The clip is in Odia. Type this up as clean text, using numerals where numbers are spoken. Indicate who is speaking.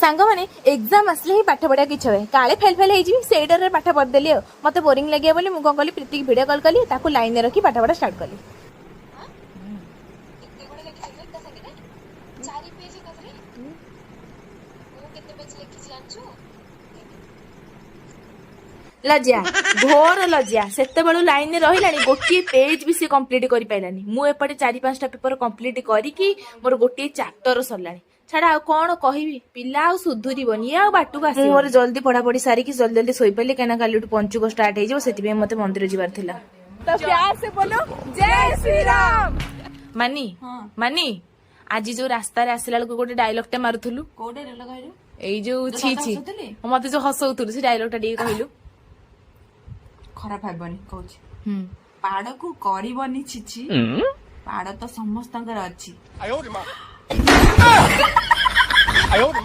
Speaker 1: ସାଙ୍ଗମାନେ, ଏକ୍ଜାମ୍ ଆସିଲେ ହିଁ ପାଠ ପଢ଼ିବାକୁ ଇଚ୍ଛା ହୁଏ। କାଳେ ଫେଲ୍ ଫେଲ୍ ହେଇଯିବି, ସେଇ ଡରରେ ପାଠ ପଢ଼ିଦେଲି। ଆଉ ମତେ ବୋରିଂ ଲାଗିବ ବୋଲି ମୁଁ କ'ଣ କଲି, ପ୍ରୀତିକି ଭିଡ଼ିଓ କଲ୍ କଲି, ତାକୁ ଲାଇନରେ ରଖି ପାଠ ପଢ଼ା ଷ୍ଟାର୍ଟ କଲି।
Speaker 2: କେତେ ଗୁଡେ ଲେଖିଥିଲୁ ଏକା ସାଙ୍ଗରେ? 4 ପେଜ ଏକାଥରେ। ମୁଁ କେତେ ପେଜ ଲେଖିଛି ଜାଣିଛୁ?
Speaker 1: ଲଜ୍ଜା, ଘୋର ଲଜ୍ଜା। ସେତେବେଳୁ ଲାଇନରେ ରହିଲାଣି, ଗୋଟିଏ ପେଜ ବି ସେ କମ୍ପ୍ଲିଟ୍ କରିପାରିଲାନି। ମୁଁ ଏପଟେ ଚାରି ପାଞ୍ଚଟା ପେପର କମ୍ପ୍ଲିଟ୍ କରିକି ମୋର ଗୋଟିଏ ଚାପ୍ଟର ସରିଲାଣି। ଛାଡ, ଆଉ କଣ କହିବି, ପିଲା ଆଉ ସୁଧୁରିବନି, ଇଏ ଆଉ ବାଟକୁ ଆସିବ। ମୋର ଜଲ୍ଦି ପଢାପଢି ସାରିକି ଜଲ୍ଦି ଜଲ୍ଦି ଶୋଇପଡ଼ିଲି, କାହିଁକିନା କାଲିଠୁ ପଞ୍ଚୁକ ଷ୍ଟାର୍ଟ ହେଇଯିବ। ସେଥିପାଇଁ ମତେ ମନ୍ଦିର ଯିବାର ଥିଲା। ତ प्यार से बोलो ଜୟ ଶ୍ରୀରାମ। ମାନି, ମାନି, ଆଜି ଯୋଉ ରାସ୍ତାରେ ଆସିଲା ବେଳକୁ ଗୋଟେ ଡାଇଲଗଟା ମାରୁଥିଲୁ।
Speaker 3: କୋଉଟା ରେଲ କହିଲୁ?
Speaker 1: ଏଇ ଯୋଉ ଛି ଛି।
Speaker 3: ହସଉଥିଲି?
Speaker 1: ମତେ ଯୋଉ ହସଉଥିଲୁ, ସେ ଡାଇଲଗଟା ଟିକେ କହିଲୁ।
Speaker 3: ଖରାପ ଭାବନି କହୁଛି।
Speaker 1: ହୁଁ।
Speaker 3: ପାଡକୁ କରିବନି ଛିଛି, ପାଡ ତ ସମସ୍ତଙ୍କର ଅଛି।
Speaker 4: 哎呦我的妈！哎呦我的妈！